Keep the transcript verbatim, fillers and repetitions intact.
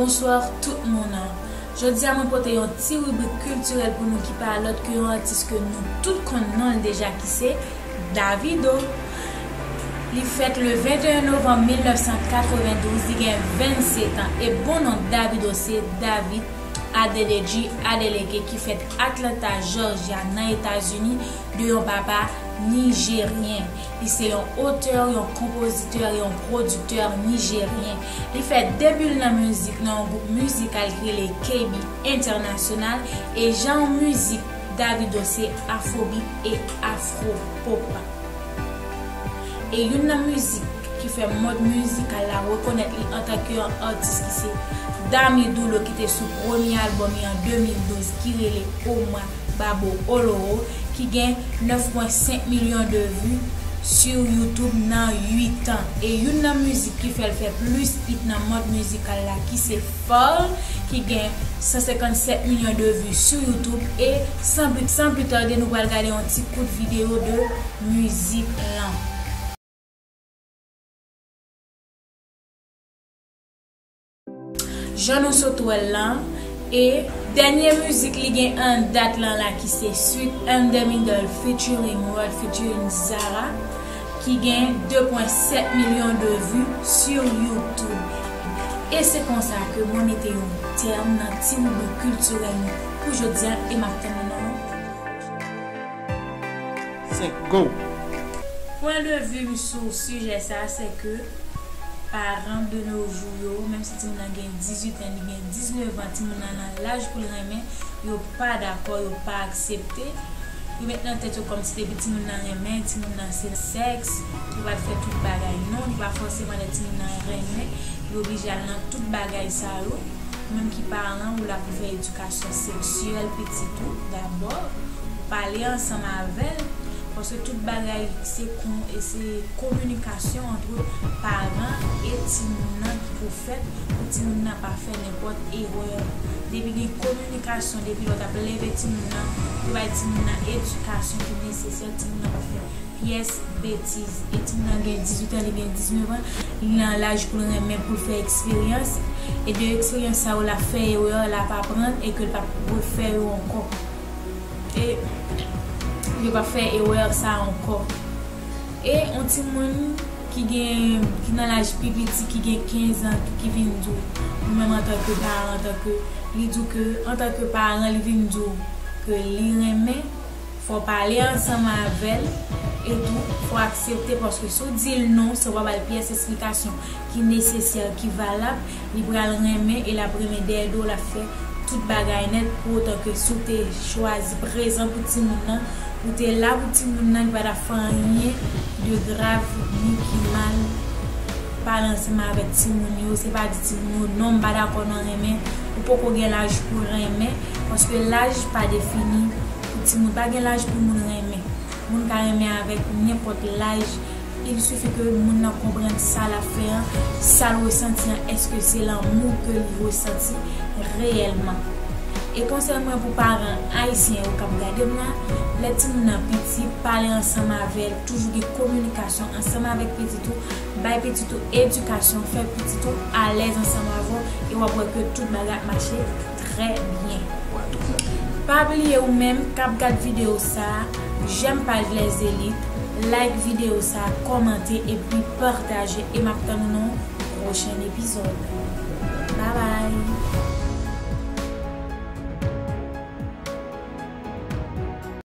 Bonswa tout moun. Jodi a mwen pote yon ti ribrik kiltirèl pou nou ki pa lòt ke yon atis ke nou tout konn non l deja ki se Davido. Li fèt le venteyen novanm mil nèf san katrevendouz, li gen vennsetan e bon non Davido se David Adelegi Adeleke ki fèt Atlanta, Jòjya nan Etazini de yon papa nijeryen. Li se yon otè, yon konpozitè, yon pwodiktè nijeryen. Li fè debi l nan mizik nan yon gwoup mizikal ki rele K B International e janr mizik Davido se afrobeat e afropop. E youn nan mizik ki fè mond mizikal la rekonèt li antanke yon atis ki se Damidulo ki te sou premye albòm li an de mil douz ki rele Oma Babo Oloro ki gen nèf pwen senk milyon de vi sou YouTube nan uit an. E youn nan mizik ki fè l fè plis it nan mond mizikal la ki se Fall ki gen san senkannsèt milyon de vi sou YouTube. E san pli, san pli tade nou pral gade yon ti kout videyo de mizik lan. Jan nou sot wè l lan, e dènye mizik li gen an dat lan la ki se Sweet and the Middle featuring Rod featuring Zara ki gen de pwen sèt milyon de vi sou YouTube. E se konsa ke mwen mete yon tèm nan ti ribrik kiltirèl nou pou jodi a e m ap tann nou nan yon pwen de vi m sou sijè sa a, se ke paran de nos jours yo, menm si timoun nan gen dizuit an, li gen diznèf an, timoun nan nan laj pou l renmen, yo pa dakò, yo pa aksepte. Yo met nan tèt yo kòmsi depi timoun nan renmen, timoun nan se sèks, yo pral fè tout bagay. Non, li pa fòseman lè timoun nan renmen, li oblije al nan tout bagay sa yo. Ou menm ki paran, ou la pou fè edikasyon seksyèl pitit ou dabò, ou pale ansanm avè l, paske tout bagay se kon, e se kominikasyon ant paran e timoun nan ki pou fèt pou timoun nan pa fè nenpòt erè. Depi gen kominikasyon, depi lè w t ap leve timoun nan, pou bay timoun nan edikasyon ki nesesè, timoun nan pa fè pyès betiz. E timoun nan gen dizuit an, li gen diznèf an, li nan laj pou l renmen, pou l fè eksperyans. E de eksperyans sa yo, l ap fè erè, l ap aprann, e ke l p ap refè yo ankò. E yo p ap fè erè sa ankò. E yon timoun ki gen, ki nan laj pi piti, ki gen kenz an, ki vin di w, ou menm antanke paran, antanke, li di w ke, antanke paran, li vin di w ke li renmen, fò w pale ansanm avè l, e tou, fò w aksepte, paske si w di l non, san w pa ba l pyès esplikasyon ki nesesè, ki valab, li pral renmen e l ap renmen dèyè do w, l ap fè tout bagay nèt, pou otan ke si w te chwazi prezan pou timoun nan, ou te la pou timoun nan, li pa t ap fè anyen de grav ni ki mal. Pale ansanm avèk timoun yo, se pa di timoun yo, non, m pa dakò nan renmen, ou poko gen laj pou renmen, paske laj pa defini pou timoun, pa gen laj pou moun renmen. Moun ka renmen avèk nenpòt laj. Il sifi ke moun nan konprann sa l ap fè an, sa l resanti an, èske se lanmou ke li resanti reyèlman. E konsèy mwen pou paran ayisyen yo k ap gade m la, lè timoun nan piti, pale ansanm avè l, toujou gen kominikasyon ansanm avèk pitit ou, bay pitit ou edikasyon, fè pitit ou alèz ansanm avè w, e w ap wè ke tout bagay ap mache trè byen. Pa bliye ou menm k ap gad videyo sa a, jèm paj Les Élites, like videyo sa a, kòmante epi pataje e m ap tann ou nan yon pwochen epizòd. Babay!